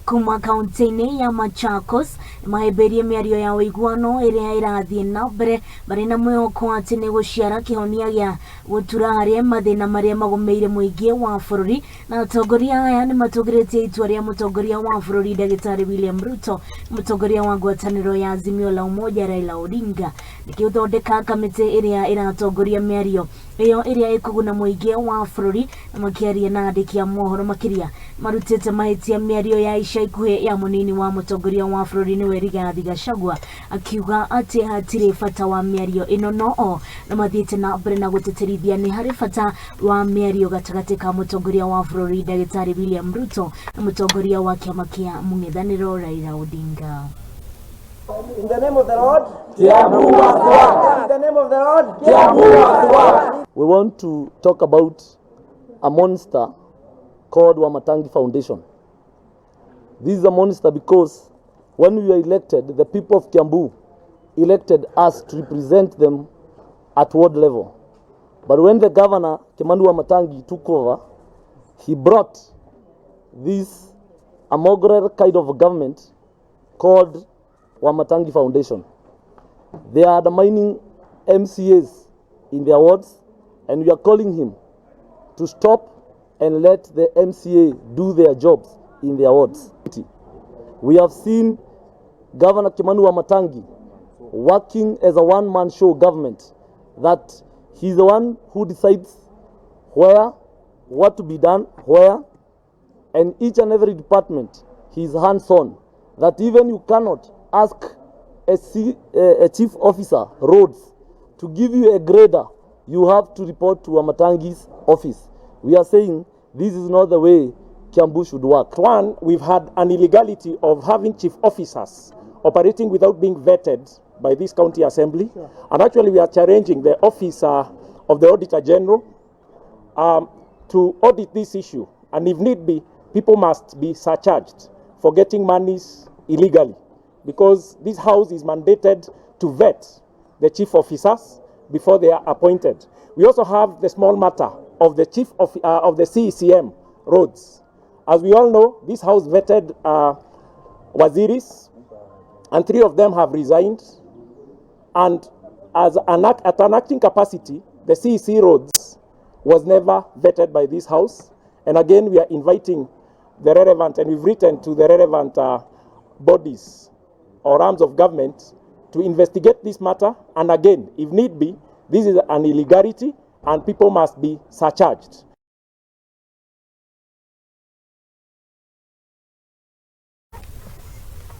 Kuma kaunti-inĩ ya Machakos nĩmahĩmbĩirie mĩario ya ũiguano ĩrĩa ĩrathiĩ na mbere marĩ na mwĩhoko atĩ nĩ gũciara kĩhonia gĩa gũtura harĩ mathĩna marĩa magũmĩire mũingĩ wa bũrũri. Na atongoria aya nĩmatũgĩrĩtie itua rĩa mũtongoria wa bũrũri Ndagĩtarĩ William Ruto, mũtongoria wa ngwatanĩro ya Azimio la Umoja Raila Odinga, nĩkĩũthondeka kamĩtĩ ĩrĩa ĩratongoria mĩario ĩyo ĩrĩa ĩkũguna mũingĩ wa bũrũri. Na makĩaria na andĩki a mohoro makĩria marutĩte mahĩtia mĩario ya ica ikuhĩ ya mũnini wa mũtongoria wa bũrũri nĩwe Rigathi Gachagua, akiuga atĩ hatirĩ bata wa mĩario ĩno, no o na mathiĩte na mbere na gũtĩtĩrithia nĩ harĩ bata wa mĩario gatagatĩ ka mũtongoria wa bũrũri Ndagĩtarĩ William Ruto na mũtongoria wa kĩama kĩa mũng'ethanĩro Raila Odinga. In the name of the Lord. Kiambu must work. In the name of the Lord. Kiambu must work. We want to talk about a monster called Wamatangi Foundation. This is a monster because when we were elected, the people of Kiambu elected us to represent them at ward level. But when the governor, Kimani Wamatangi, took over, he brought this a mongrel kind of government called Wamatangi Foundation. They are undermining MCAs in their wards, and we are calling him to stop and let the MCA do their jobs in their wards. We have seen Governor Kimani Wamatangi working as a one-man show government, that he's the one who decides where, what to be done, where, and each and every department he's hands-on, that even you cannot ask a chief officer, roads, to give you a grader, you have to report to Wamatangi's office. We are saying this is not the way Kiambu should work. One, we've had an illegality of having chief officers operating without being vetted by this county assembly. Sure. And actually we are challenging the office of the Auditor General to audit this issue. And if need be, people must be surcharged for getting monies illegally, because this house is mandated to vet the chief officers before they are appointed. We also have the small matter of the chief of the CECM roads. As we all know, this house vetted waziris, and 3 of them have resigned. And at an acting capacity, the CEC roads was never vetted by this house. And again, we are inviting the relevant, and we've written to the relevant bodies or arms of government to investigate this matter. And again, if need be, this is an illegality and people must be surcharged.